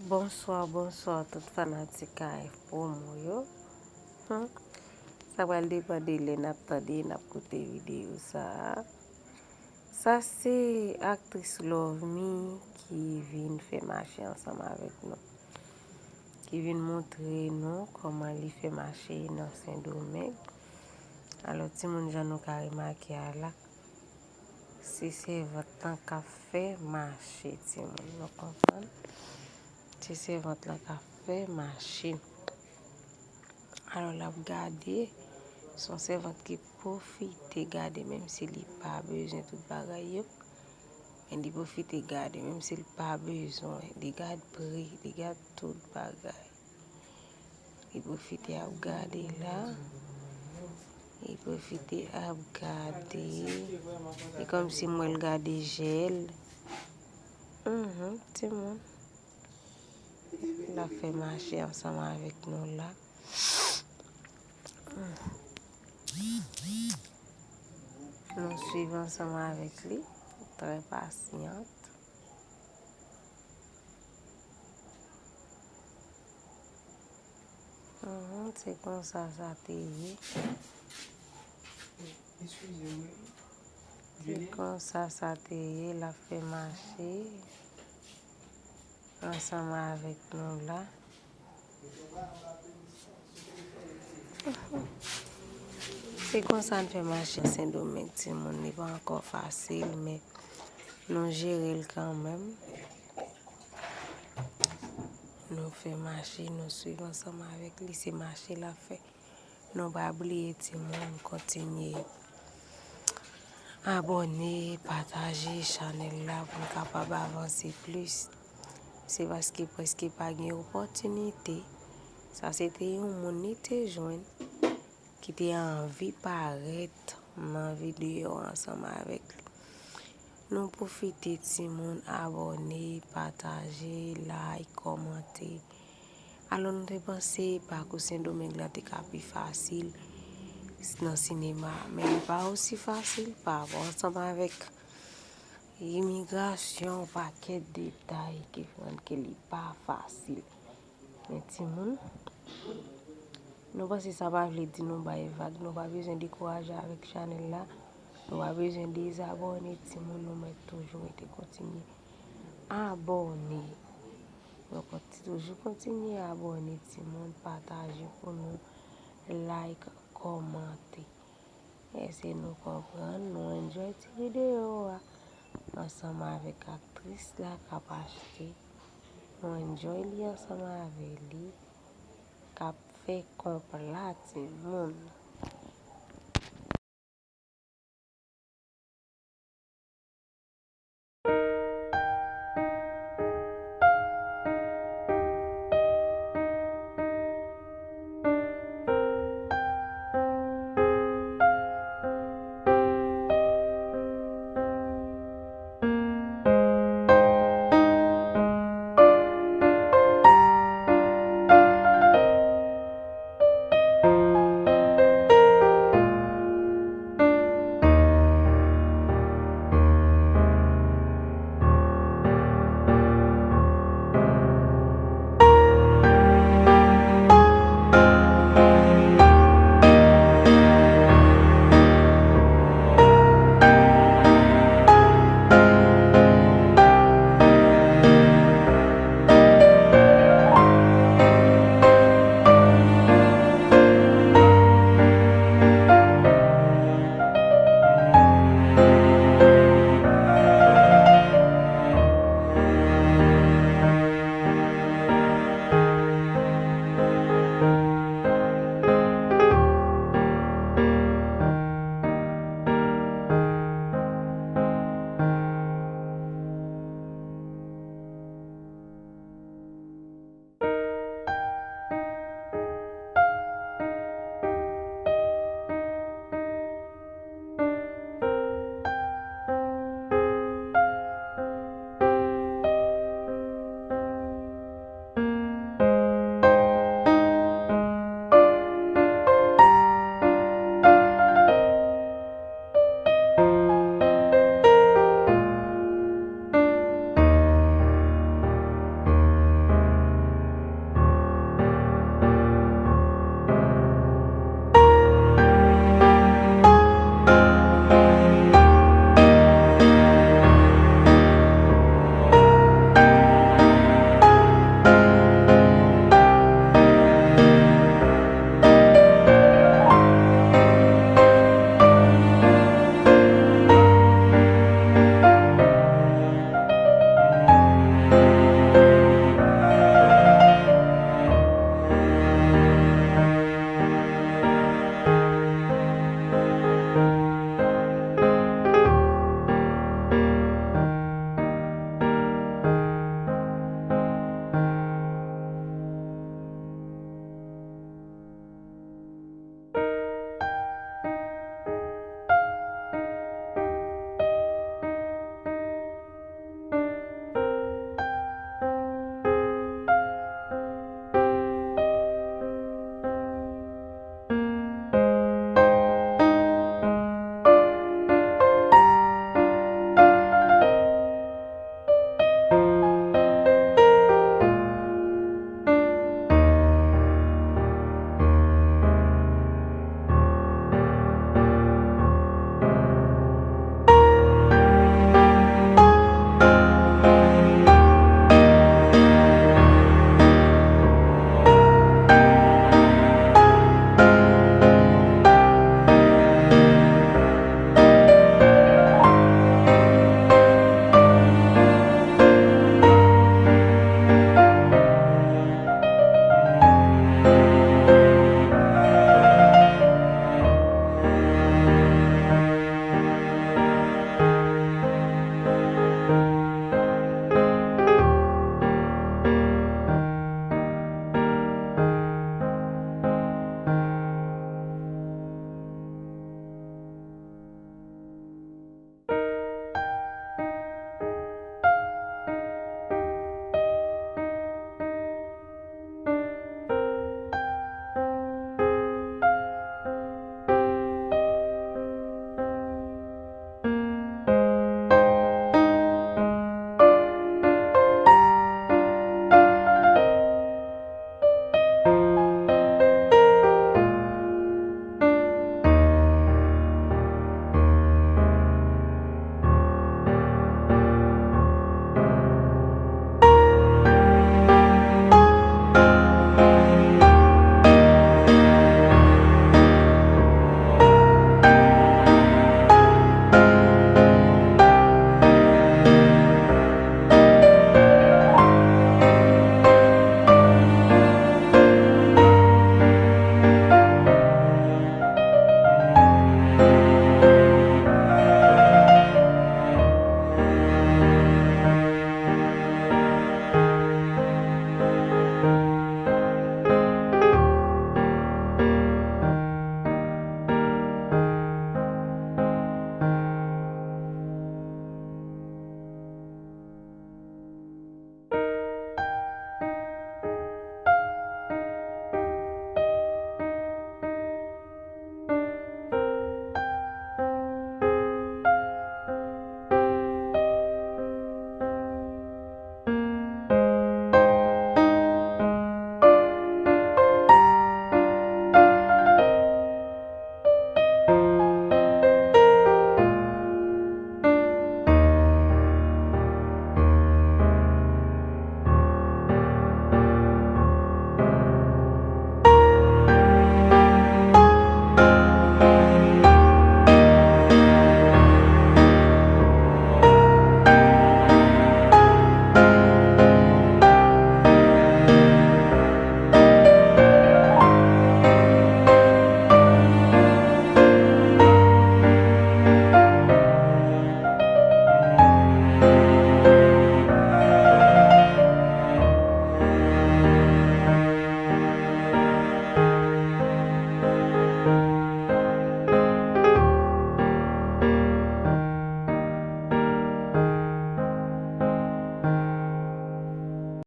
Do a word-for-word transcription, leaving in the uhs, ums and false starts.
Bonswa, bonswa tout fanatik K F Promo yo. Hmm. Sa pral depann de lè n ap tande, n ap koute videyo sa a. Sa se aktris Lovemy ki vin fè mache ansanm avèk nou. Ki vin montre nou kòman li fè mache nan Sendomeng. Alò, timoun, jan nou ka remake a la, se sèvant lan k ap fè mache, timoun. Nou konprann? Se sèvant lan k ap fè mache. Alò, l ap gade, se yon sèvant ki pwofite gade, menm si li pa bezwen tout bagay yo. Men li pwofite gade, menm si l pa bezwen, li gad pri, li gad tout bagay. Li pwofite ap gade la. Li pwofite ap gade. E kòmsi m wè l gade jèl. Mhm, timoun. L ap fè mache ansanm avèk nou la. Nou swiv ansanm avèk li. Trè pasyant. Mhm, se konsa sa te ye. Se konsa sa te ye, l ap fè mache ansanm avèk nou la. Se konsa n fè mache Sendomeng, timoun. Li pa ankò fasil, men nou jere l kanmenm. Nou fè mache, nou swiv ansanm avèk li. Se mache l ap fè. Nou pa bliye, timoun, kontinye abòne, pataje chanèl la pou n kapab avanse plis. Se paske prèske pa gen opòtinite. Sa se te yon moun li te jwenn ki te anvi parèt nan videyo ansanm avèk li. Nou pwofite, timoun, abòne, pataje, like, kòmante. Alò, nou te panse pakou Sendomeng la te ka pi fasil nan sinema, men li pa osi fasil pa rapò ansanm avèk imigrasyon, pakèt detay ki fè ke li pa fasil. Men timoun, nou panse sa pa vle di nou bay vag, nou pa bezwen dekouraje avèk chanèl la, nou pa bezwen dezabòne, timoun, nou mèt toujou rete kontinye abòne. Nou konti-, toujou kontinye abòne, timoun, pataje pou nou, like, kòmante. Èske nou konprann? Nou enjoy ti videyo a ansanm avèk aktris la k ap achte. Nou enjoy li ansanm avè li k ap fè konpla, timoun.